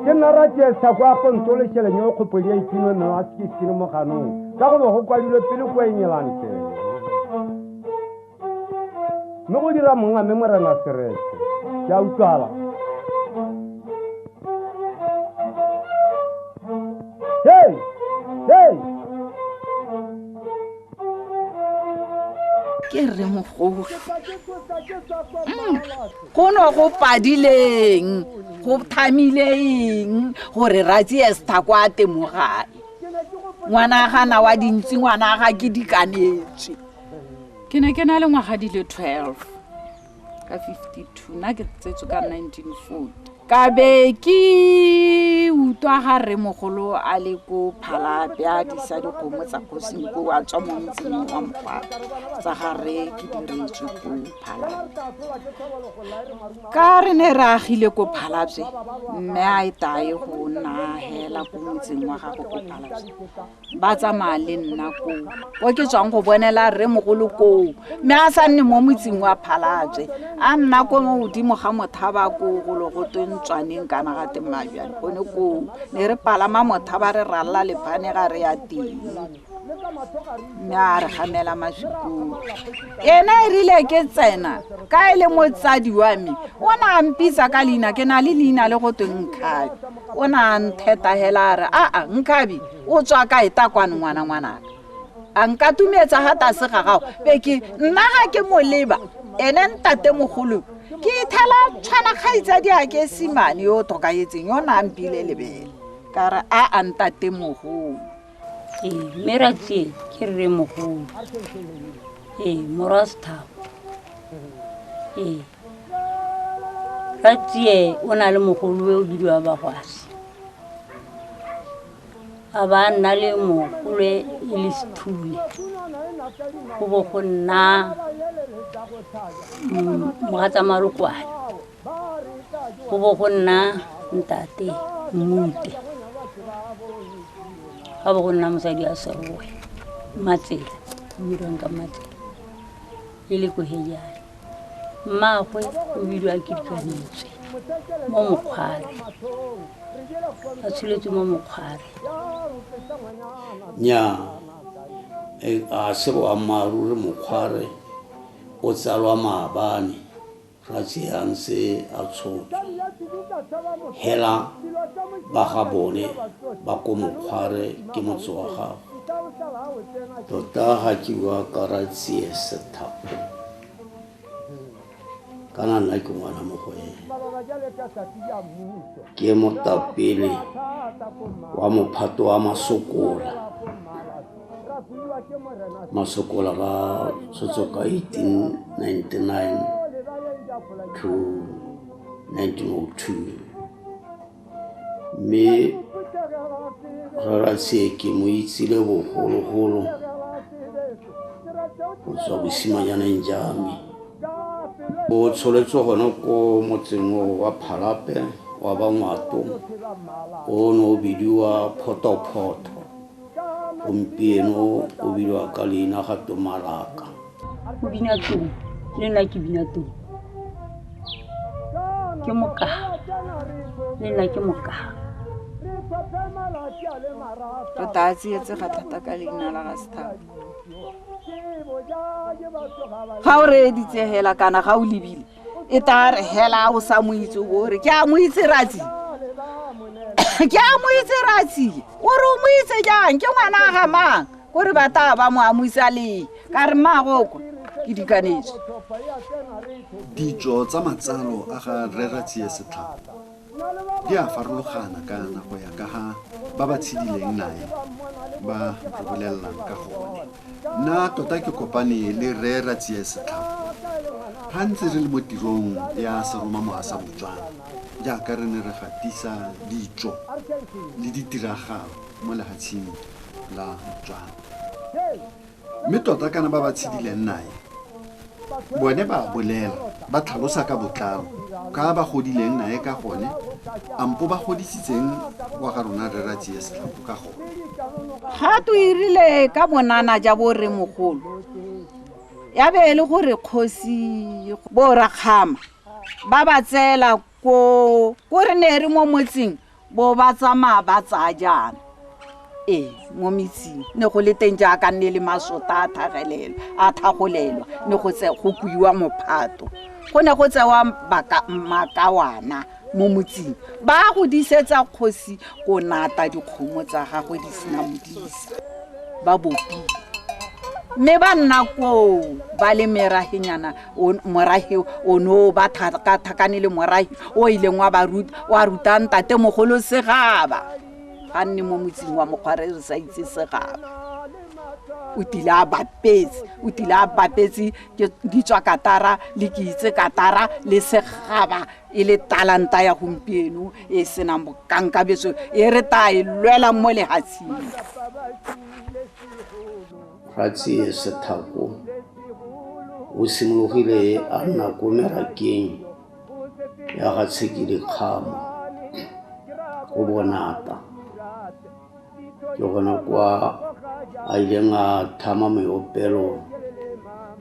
Ke nna Ratsie Sethako a pontso le šeleng yo kgopodi ya ithinwe mme wa sekisitiri mo ganong ka go bo go kwadilwe pele kwa Engelante. Mme go dira mongwe mme Morena Seretse. Ke a utlwala. Hey! Hey! Ke rremogolo. Go no go padileng, go thamileng gore Ratsie Sethako a temogae. Ngwana gana wa dintsi, ngwana ga ke dikanetswe. Ke ne ke na le ngwaga di le 12 ka 52, nna ke tsetswe ka 1940. Ka be ke utlwa ga rremogolo a le ko Phalape a disa dikgomo tsa kgosing ko, a tswa mo motseng wa Mokgwa tsa ga rre ke diretswe ko Phalape. Ka re ne re agile ko Phalapye, mme a e tae go nna hela ko motseng wa gago ko Phalapye. Ba tsamaya le nna koo ko ke tswang go bonela rremogolo koo, mme a sa nne mo motseng wa Phalapye, a nna ko godimo ga mothaba koo golo go twe ntswaneng kana ga teng majwane gone koo. Ne re palama mothaba re ralla lephane ga re ya teng, mme a re gamela mašwi koo. Ena e rile ke tsena ka e le motsadi wa me, o ne a mpitsa ka leina, ke na le leina le go tweng Nkgabi. O ne a ntheta hela a re, aa Nkgabi, o tswa kae ta kwano ngwana ngwanaka? A nka tumetsa ga tlase ga gago be ke nna ga ke mo leba ene ntate mogolo, ke ithela tshwana kgaitsadi a ke simane yo o tlhokagetseng yo o ne a mpile lebele. Ka re, aa ntate mogolo. Ee, mme Ratsie ke rremogolo. Ee, morwa Sethako. Ee, Ratsie o na le mogolo o bidiwa Bagwasi. A ba nna le mogolo e le Sethule. Go bo go nna mogatsa Malokwane. Go bo go nna ntate Mmute. Ga bo go nna mosadi a Serowe, Matsela, o bidiwang ka Matsela, e le ko Hejane. Mmaagwe o bidiwa Kidikanetswe mo Mokgware, a tsholetswe mo Mokgware. Nnyaa, ga se boammaaruri Mokgware o tsalwa maabane. Ratsie a ntse a tshotswe. Hela ba ga bone ba ko Mokgware ke motse wa gago. Tota ga ke bua ka Ratsie Sethako, kana nna ke ngwana mo go ene. Ke motapele wa mophato wa Masokola. Masokola ba tshotswe ka 1899 to 1902, mme Rraratsie ke mo itsile bogologolo go tswa bosimanyaneng ja me. O tsholetswe gone ko motseng o wa Phalape wa Bangwato, o ne o bidiwa Photophoto, gompieno o bidiwa ka leina ga Tomalaka. O bina tung, le nna ke bina tung. Ke mokaga, le nna ke mokaga. Re tla tsietsega thata ka leina la ga Sethako. Ga o reeditse hela kana ga o lebile, e tla re hela o sa mo itse, o re ke a mo itse Ratsie, ke a mo itse Ratsie. O re o mo itse jang, ke ngwana a ga mang? Kore ba tla ba mo amusa le ka re mmago kwa ke dikanetswe. Ditso tsa matsalo a ga Rre Ratsie Setlhako di a farologana kana go ya ka ga ba ba tshedileng nae ba re bolelelang ka gone. Nna tota ke kopane le Rre Ratsie Setlhako ga ntse re le mo tirong ya seromamowa sa Botswana, jaaka re ne re gatisa ditso le ditiragalo mo lehatsheng la Botswana. Mme tota kana ba ba tshedileng nae bone ba bolela, ba tlhalosa ka botlalo ka ba godileng nae ka gone, ampo ba godisitseng wa ga rona Rre Ratsie Setlhako ka gone. Ga to erile ka bonana ja borremogolo, ya be e le gore kgosi bo rakgama ba ba tseela ko, ko re ne re mo motseng. Bo ba tsamaya ba tsaya jaana. Ee, mo metsing ne go le teng jaaka nne le masota a thagelelwa, a thagolelwa, ne go tse go kuiwa mophato. Go ne go tsewa baka, makawana mo motsing ba go disetsa kgosi go nata dikgomo tsa gagwe di sena modisa ba bopile mme ba nna koo ba le merahenyana morahe o ne o ba thakathakane le morahe o ileng wa ba ruta wa ruta ntate mogolo segaba ga nne mo motseng wa mokgware re sa itse segaba o tile a bapetse o tile a bapetse ke di tswa katara le ke itse katara le segaba e le talanta ya gompieno e senang bokankabetso e re ta e lwelang mo lehatsheng. Ratsie Sethako o simologile a nna ko merakeng ya ga Tshekedi Kgama ko Bonata. Ke gona kwa a ileng a thama meopelo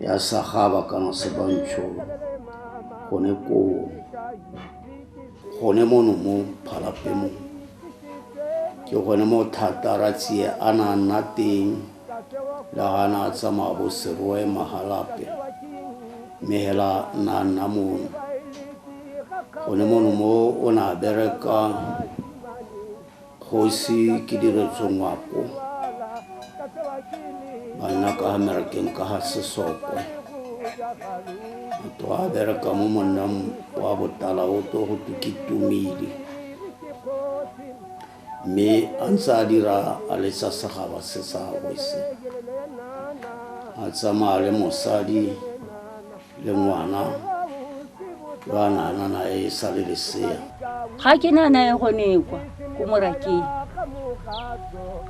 ya sagaba kana sebantsho gone koo gone mono mo phalape mo ke gone mo thata ratsie a na nna teng le ga na tsamaya bo seroe mahalape mme hela na nna mono gone mono mo o ne a bereka Kgosi ke diretswe ngwako ba nna ka ga merakeng ka ga sesokwe motho a bereka mo monnang wa botala o to go twe ke tumile mme a ntse a dira a letsa segaba se sa gagwe se a tsamaya le mosadi le ngwana yo a na na nae e sa le lesea. Ga ke na nae gone kwa ko morakeng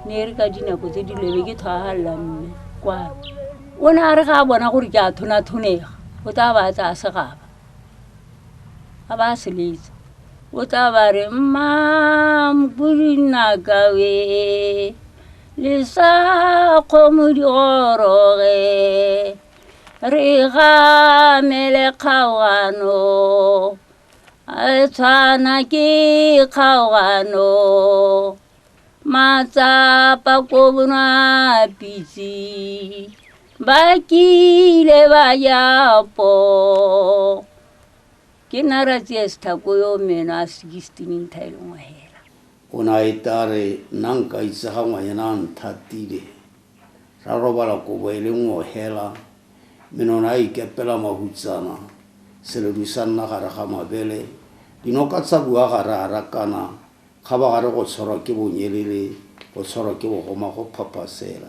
ne re ka dinako tse di lebe ke thwagalela mme kwano o ne a re ga a bona gore ke a thonathonega o tla ba a tsaya segaba a ba a seletsa o tla ba re mmampurinaka we le sa kgomo di goroge Re gamele kgaogano, a tshwana ke kgaogano. Matsapa ko bonwa pitse, ba kile ba ja po. Ke nna Ratsie Sethako yo meno a 16 ntha e le nngwe hela. O ne a eta a re, Nna nka itse ga ngwanyana a nthatile. Ra robala kobo e le nngwe hela, menono a ikepela mahutsana, seledu sa nna gare ga mabele, dinoka tsa bua gare a rakana, kgabagare go tshwarwa ke bonyelele, go tshwarwa ke bogoma go phaphasela.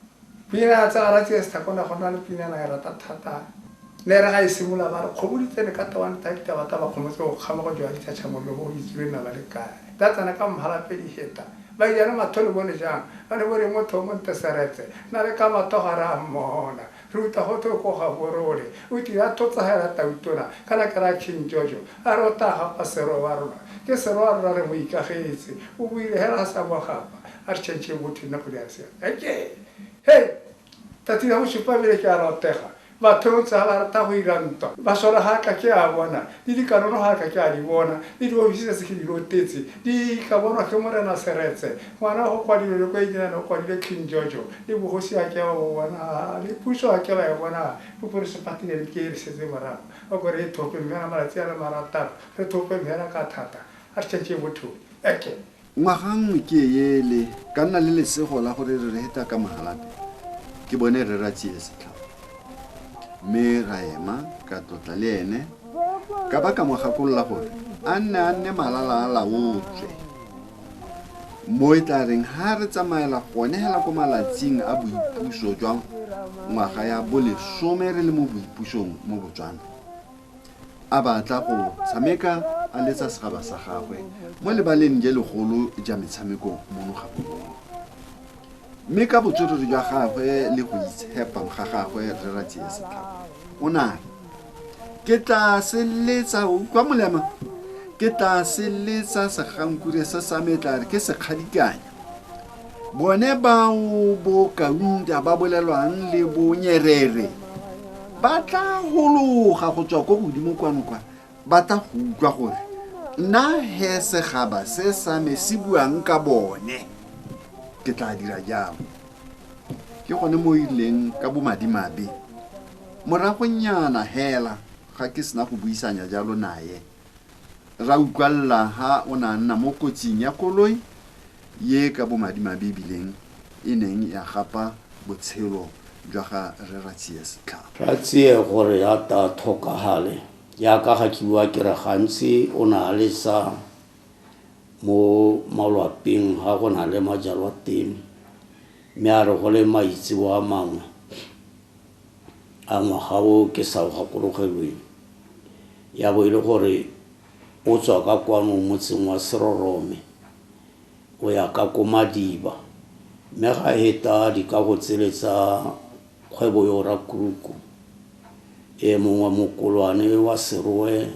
Pina tsa ga Ratsie Sethakona go na le pina na e rata thata ne re ga e simolola ba re kgomo di tsene ka tawane ta ditaba tsa bakgomo tse go kgama go jewa ditšhatšha mollo bo go itsiwe nna ba le kae tsa tsena ka mhalape di heta Ba ijana matho le bone jang? Ba ne bo re motho o monte seretse, na le ka matho ga re a mmona. Re utlwa go thwe ko Gaborone, o kile a thotsa hela tautona, kana ke raya King Jojo, a re o tla gapa Serowe wa rona. Ke Serowe wa rona re mo ikagetse. O buile hela a sa mo gapa, a re tšhentšhe motho nna go di a siame. Eke! Hei! Tsatsi la bosupa ebile ke a rotega. Batho tsa ba rata go ira ntwa. Masole ga a ka ke a bona, le dikanono ga a ka ke a di bona, le diofisi tse ke di lotetse, di ka bonwa ke Morena Seretse. Ngwana go kwadilwe le ko Engelane go kwadilwe King Jojo, le bogosi a ke ba bo bona, le puso a ke ba e bona, boporesepati ne le ke e re setse morago. A ko re e thope mme malatsi a le marataro, re thope mme ka thata, a re tšhentšhe botho. Eke! Ngwaga nngwe ke ele ka nna le lesego la gore re heta ka Mahalapye ke bone Rre Ratsie Setlhabo mme ra ema ka tlotla le ene ka ba ka mo gakolola gore a nne a nne malala a laotswe mo e tla reng ha re tsamaela gone hela ko malatsing a boipuso jwa ngwaga ya bolesome re le mo boipusong mo Botswana. A batla go tshameka a letsa segaba sa gagwe mo lebaleng je legolo ja metshameko mono Gaborone. Mme ka botswerere jwa gagwe le go itshepa ga gagwe Rre Ratsie Setlhako o ne a re, Ke tlaa se letsa, o utlwa molema? Ke tlaa se letsa segankure se sa me tla re ke sekgadikanya. Bone bao bo Kaunda ba bolelwang le bo Nyerere ba tla gologa go tswa ko godimo kwano kwa ba tla go utlwa gore Nna he segaba se sa me se buang ka bone, ke tla dira jalo. Ke gone mo e rileng ka bomadimabe moragonyana hela ga ke sena go buisanya jalo naye, ra utlwalela ha o ne a nna mo kotsing ya koloi ye ka bomadimabe ebileng e neng ya gapa botshelo jwa ga Rre Ratsie Setlhako. Ratsie gore a ta tlhokagale jaaka ga ke bua ke re gantsi o ne a lesa mo malwapeng ga go na le majalwa teng, mme a re go le maitseo a mangwe a ngwaga o ke sa o gakologelweng, ya bo e le gore o tswa ka kwano motseng wa Serorome o ya ka ko Madiba, mme ga heta dikago tsele tsa kgwebo yo Rakuruku, e mongwe mokolwane wa Serowe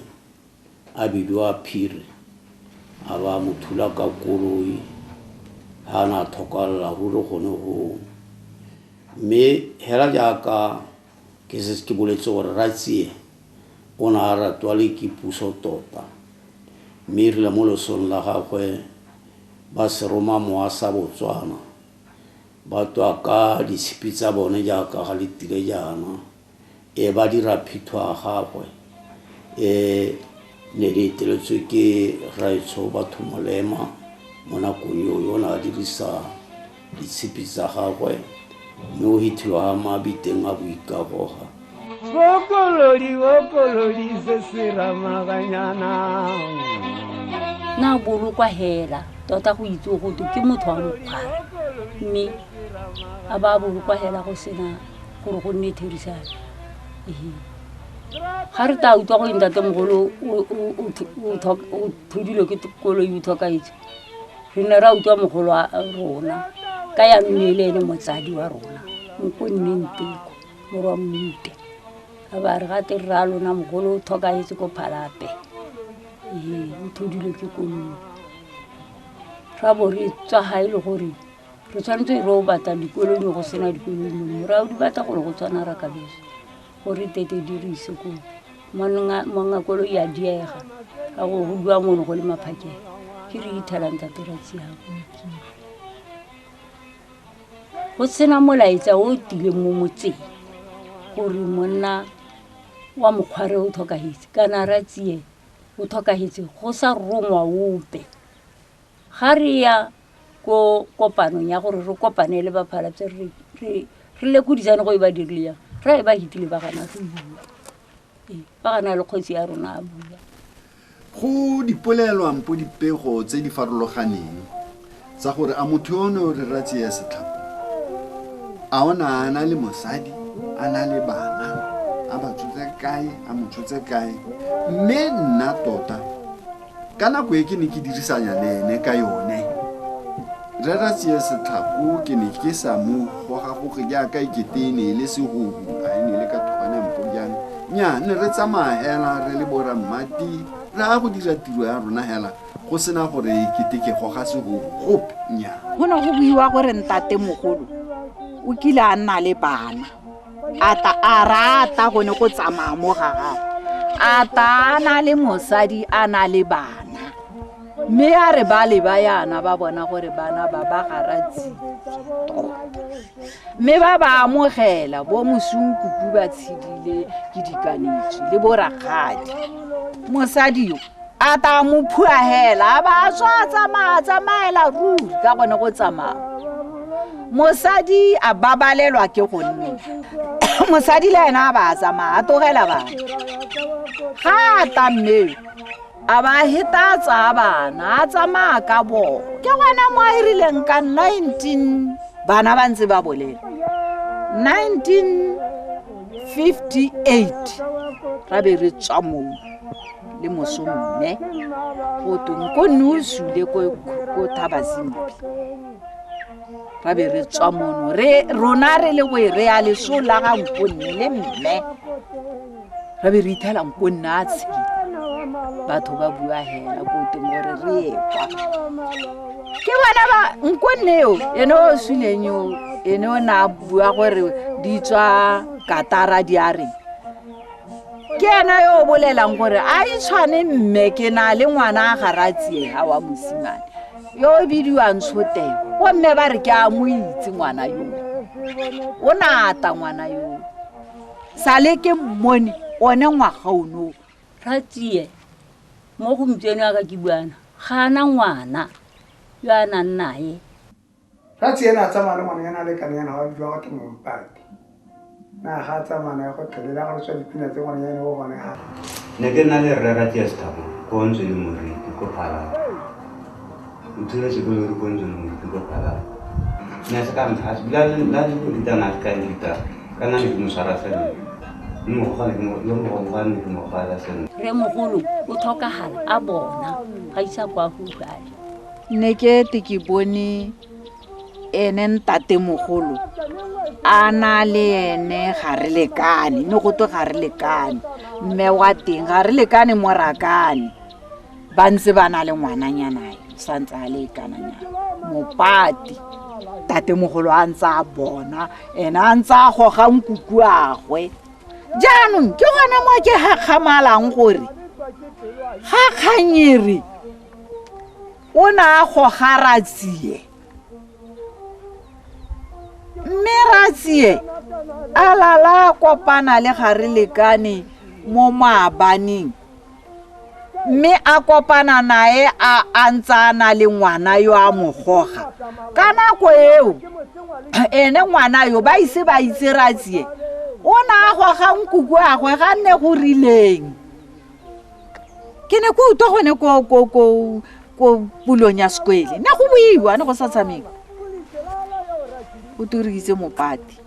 a bidiwa Phiri, a ba mo thula ka koloi, ha a na tlhokalela ruri gone go. Mme hela jaaka ke setse ke boletse gore Ratsie o ne a ratwa le ke puso tota, mme e rile mo losong la gagwe ba seroma mowa sa Botswana ba tswa ka ditshipi tsa bone jaaka ga le tile jaana, e ba dira phitlho ya gagwe e ne di eteletswe ke Raetsho Batho Molema mo nakong eo, yo o ne a dirisa ditshipi tsa gagwe, mme o hitlhilwe ga mabiteng a boikagoga. Bokolodi, bokolodi, se se ramaganyana. Na bolokwa hela tota go itse go twe ke motho wa mokgware, mme a ba bolokwa hela go sena gore go nne therisano. Ehe. Ga re ta utlwa go ntatemogolo o thudilwe ke koloi o tlhokaetse, re ne ra utlwa mogolo wa rona ka yaanong ne e le ene motsadi wa rona, nko nne Nteko morwa Mmute, a ba re gate rra lona mogolo o tlhokaetse ko Phalape, ee o thudilwe ke koloi. Ra bo re tswa ga e le gore re tshwanetse re o batla dikoloi go sena dikoloi mo, ra o di batla gore go tshwana ra kabeso gore tete di re ise koo. Monga koloi a diega ka go go bua mono go le maphakela, ke re ithela ntate Ratsie a bolokile. Go sena molaetsa o o tileng mo motseng gore monna wa mokgware o tlhokagetse kana Ratsie o tlhokagetse, go sa rongwa ope. Ga re ya ko kopanong ya gore re kopane le ba Phalapse re lekodisane go e ba dirile jang, ra e ba hitile ba gana go bua, ba gana le kgosi ya rona a bua. Go dipolelwang po dipego tse di farologaneng tsa gore a motho yo ne o re Ratsie Setlhako a o ne a na le mosadi, a na le bana, a ba tshotse kae, a mo tshotse kae. Mme nna tota ka nako e ke ne ke dirisanya le ene ka yone, Rre Ratsie Setlhako ke ne ke sa mo gogagoge jaaka e kete e ne e le segogu, a e ne e le ka thogane mpo jang. Nnyaa, ne re tsamaya hela re le bo rammati, re ya go dira tiro ya rona hela go sena gore e kete ke goga segogu gope, nnyaa. Go ne go buiwa gore ntatemogolo o kile a nna le bana, a ta a rata gone go tsamaya mo ga gagwe, a ta a na le mosadi a na le bana, mme a re ba leba yana ba bona gore bana ba ba ga Ratsie tota, mme ba ba amogela bo mosunkuku ba tshedile ke dikanetswe le bo rakgadi. Mosadi yo a ta mo phuahela, a ba tswa a tsamaya, a tsamaela ruri ka gone go tsamaya. Mosadi a babalelwa ke gonne mosadi le ena a ba a tsamaya, a tlogela bana. Ga a ta mme yo, a ba heta a tsaya bana, a tsamaya ka bona. Ke gona mo a erileng ka 19 bana ba ntse ba bolela, 1958 ra be re tswa moo le moso mme go twe nkonne o sule ko Thabazimbi. Ra be re tswa mono, re rona re le go e re ya leso la ga nkonne le mme, ra be re ithela nkonne a tshela. Batho ba bua hela ko teng gore re ye kwa. Ke bona ba nkonne eo, ene o suleng yo, ene o ne a bua gore di tswa Katara di a reng. Ke ena yo o bolelang gore a e tshwane mme ke na le ngwana a ga Ratsiega wa mosimane yo o bidiwang Tshotego. Gomme ba re ke a mo itse ngwana yo, o nata ngwana yo sale ke mmone one ngwaga ono. Ratsie mo gompieno ya ka ke buana ga ana ngwana yo a nang nae. Ratsie ena a tsamaya le ngwananyana a lekane yana wa bidiwa gote Mompati. Na ga a tsamaya nae go tlhelela go tswa dipina tse ngwananyana o gone ga. Ne ke nna le rre Ratsie Sethako ko ntse le moriti ko Phalane. O thuletse ko lori ko ntse le moriti ko Phalane. Ne se ka ntlha, la la le go ritana ka nrita ka nna ne ke mo tshwara sentle. Le mogogane ke mo le mogogane ke mo gogela sentle. Re mogolo o tlhokagala a bona ga isa kwa Hugale. Ne ke te ke bone ene ntatemogolo a na le ene ga re lekane, ne go twe ga re lekane, mme wa teng ga re lekane morakane, ba ntse ba na le ngwananyana yo santse a le kananyana mopati. Ntatemogolo a ntse a bona ene a ntse a goga nkuku agwe. Jaanong ke gone mo ke gakgamalang gore ga Kganyere o ne a goga Ratsie, mme Ratsie a lala a kopana le ga re lekane mo maabaneng, mme a kopana nae a ntse a na le ngwana yo a mo goga. Ka nako eo ene ngwana yo ba ise ba itse Ratsie o ne a goga nkuku agwe ga nne go rileng. Ke ne ke utlwa gone ko pulong ya sekwele, ne go buiwa, ne go sa tshameka. O turisitse mopati.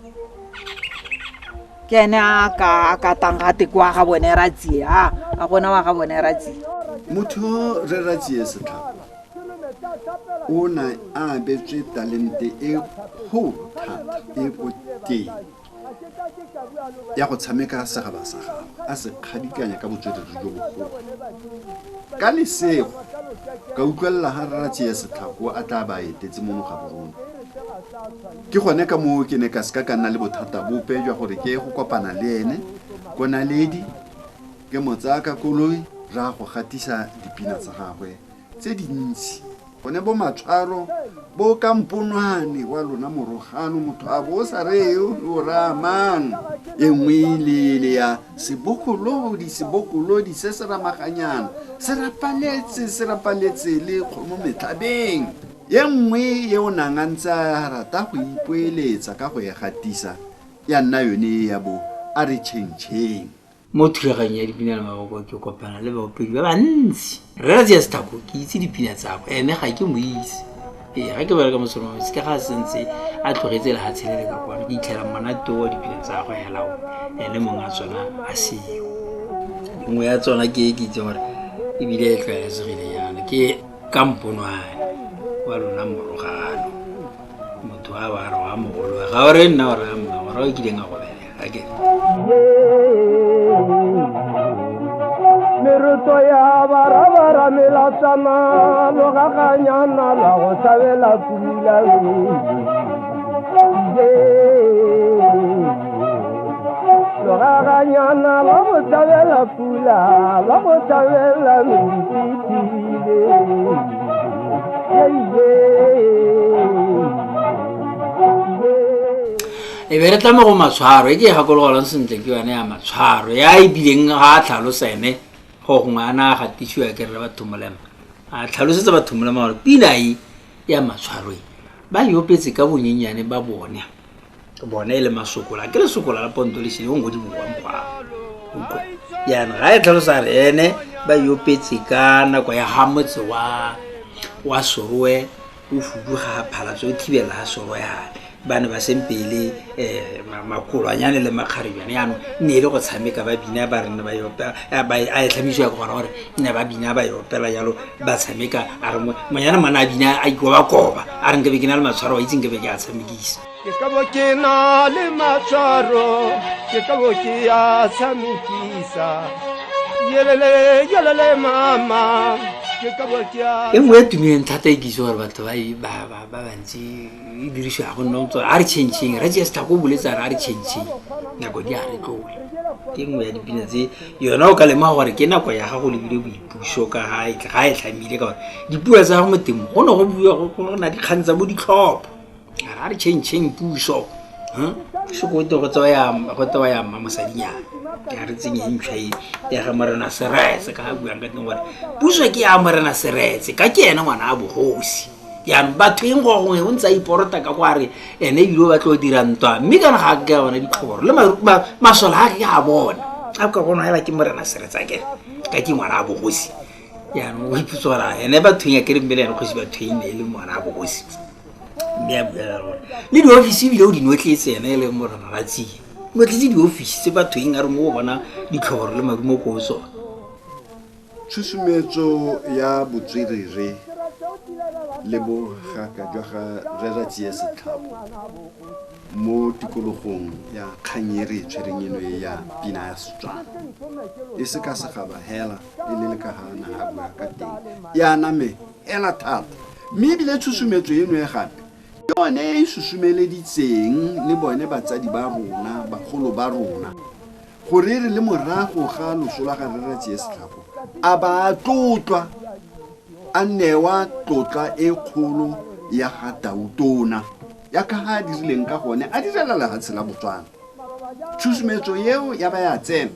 Ke ene a ka tang gate kwa ga bone Ratsie, a gona wa ga bone Ratsie. Motho re Ratsie Sethako o ne a abetswe talente e kgolo thata e ko teng ya go tshameka segaba sa gagwe, a se kgadikanya ka botswerere jo bogolo. Ka lesego ka utlwelela ga Ratsie Sethako a tla ba etetse mo Gaborone. Ke gone ka moo ke ne ka seka ka nna le bothata bope jwa gore ke go kopana le ene ko Naledi, ke mo tsaya ka koloi ra go gatisa dipina tsa gagwe tse dintsi. Gone bo matshwaro bo kamponwane wa lona morogano, motho a bo sa reye o raya mang. E nngwe le le ya sebokolodi, sebokolodi se se ramaganyana, se rapaletse, se rapaletse le kgomo metlhabeng. E nngwe e o nang a ntse a rata go ipoeletsa ka go e gatisa ya nna yone ya bo a re tšheng-tšheng. Mo thulaganyong ya dipina le maboko ke kopana le baopedi ba bantsi. Rre Ratsie Sethako ke itse dipina tsa gagwe, ene ga ke mo itse. Ee, ga ke bereka mo Solomon, se ke ga sentse a tlogetse lehatshe le le ka kwano, ke itlhela monate wa dipina tsa gagwe hela o, ene mongwe a tsona a seo. Nngwe ya tsona ke e ke itseng gore ebile e tlwaelesegile jaana, ke kamponwane wa lona morogano. Motho a wa re wa mogolo, ga o re nna o raya mma, o raya o kileng a go belega, akere. Meruto ya barabara melatsana logaganyana la go tshabela pula. Logaganyana la go tshabela pula, la go tshabela medipitile. E be re tla mo go matshwaro, e ke e gakologelwang sentle ke yone ya matshwaro, ya e bileng ga a tlhalosa ene go gongwe a na a gatisiwa ke rre batho molema. A tlhalosetsa batho molema gore pina e ya matshwaro e ba e opetse ka bonyenyane ba bone, bone e le masokola, ke lesokola la ponto le sele o godimo wa mokgwa. Utlwa. Jaanong ga e tlhalosa re ene ba e opetse ka nako ya ga motse wa Soroe o fuduga ga Phalatso o thibela ga Soroe gale. Ba ne ba seng pele, makolwanyane le makgarebjane, jaanong ne e le go tshameka ba bina ba re ne ba e opela, ba e, a e tlhamisiwa ke gona gore ne ba bina ba e opela jalo ba tshameka. A re monyana monna a bina a ikobakoba, a re nkabe ke na le matshwaro, wa itse nkabe ke a tshamekisa. Ke ka bo ke na le matshwaro, ke ka bo ke a tshamekisa. Yelele, yelele mama, E nngwe e tumileng thata e ke itse gore batho ba bantsi e dirisiwa go nna ntse a re changeng Ratsie Setlhako o boletse a re a re changeng nako di a re tlole. Ke nngwe ya dipina tse yona o ka lemoga gore ke nako ya gago lebile boipuso ka ga e tlhamile, ka gore dipuo tsa gago mo teng go ne go bua go na dikgang tsa bo ditlhopho. A re changeng puso sekote go tsewa ya mma mosadinyana ya re tsenye ntšhwa e ya ga Morena Seretse, ka a buang ka teng gore puso ke ya Morena Seretse ka ke ene ngwana a bogosi. Jaanong batho eng go gongwe o ntse a iporota ka kwa re ene ebile o batla go dira ntwa, mme kana ga a ke a bona ditlhoboro le masole a ke a bona a ka bona fela ke Morena Seretse a kere ka ke ngwana a bogosi. Jaanong o ipotsa gore ene bathong ya kere mme le ene kgosi bathong ne e le ngwana a bogosi, mme a buela gore le diofisi ebile o di notletse ene e leng Morena Ratsie notletse diofisi tse batho eng a re mo go bona ditlhoboro le marumo ko tsone. Tshusumetso ya botswerere le bogaka jwa ga Rre Ratsie Setlhako mo tikologong ya kgang e re e tshwereng eno e ya pina ya Setswana e se ka segaba hela e le le ka ga na a bua ka teng ya name hela thata, mme ebile tshusumetso eno e gape ke yone e susumeleditseng le bone batsadi ba rona bagolo ba rona gore re le morago ga loso la ga Rre Ratsie Setlhako a ba tlotlwa a newa tlotla e kgolo ya ga Tautona ya ka ga a dirileng ka gone a direla lehatshe la Botswana. Tshusumetso eo ya ba ya tsena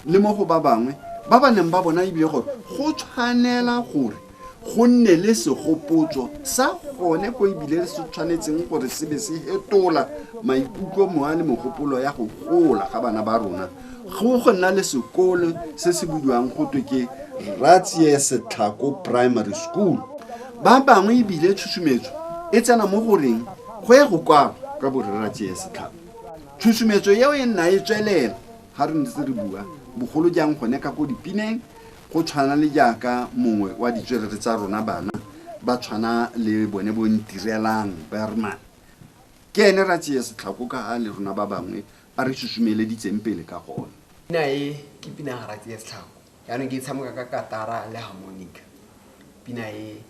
le mo go ba bangwe ba ba neng ba bona ebile gore go tshwanela gore go nne le segopotso sa gone ko ebile se tshwanetseng gore se be se hetola maikutlo moa le mogopolo ya go gola ga bana ba rona, go nna le sekolo se se budiwang go twe ke Ratsie Setlhako Primary School. Ba bangwe ebile tshusumetso e tsena mo goreng go ye go kwalwa ka bo Rre Ratsie Setlhako. Tshusumetso eo e nna e tswelela ga re ntse re bua bogolo jang gone ka ko dipineng, go tshwana le jaaka mongwe wa ditswerere tsa rona bana ba tshwana le bone bo Ntirelang Berman, ke ene Ratsie Setlhako ka ga le rona ba bangwe a re susumeleditseng pele ka gone. Pina e ke pina ya Ratsie Setlhako, jaanong ke tshameka ka katara le harmonica. Pina e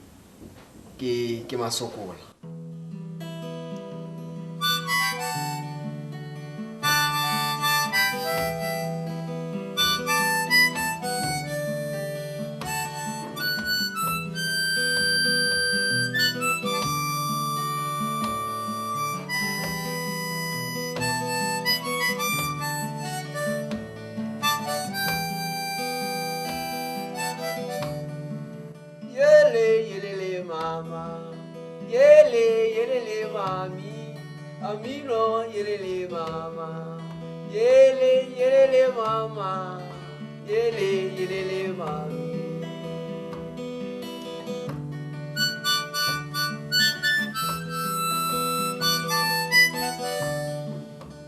ke Masokola. Yele yelele mama, yele yelele mami, amino yelele mama, yele yelele mama, yele yelele mami.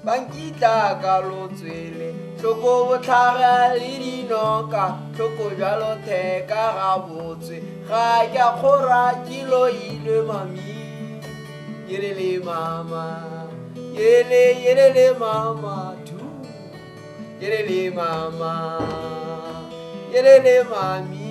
Bankitla ka lotswele, tlhoko botlhare le dinoka, tlhoko jalo theka ga botswe, ga ke a kgora ke loilwe mami. Yelele mama, yele yelele mama, two. Yelele mama, yelele mami.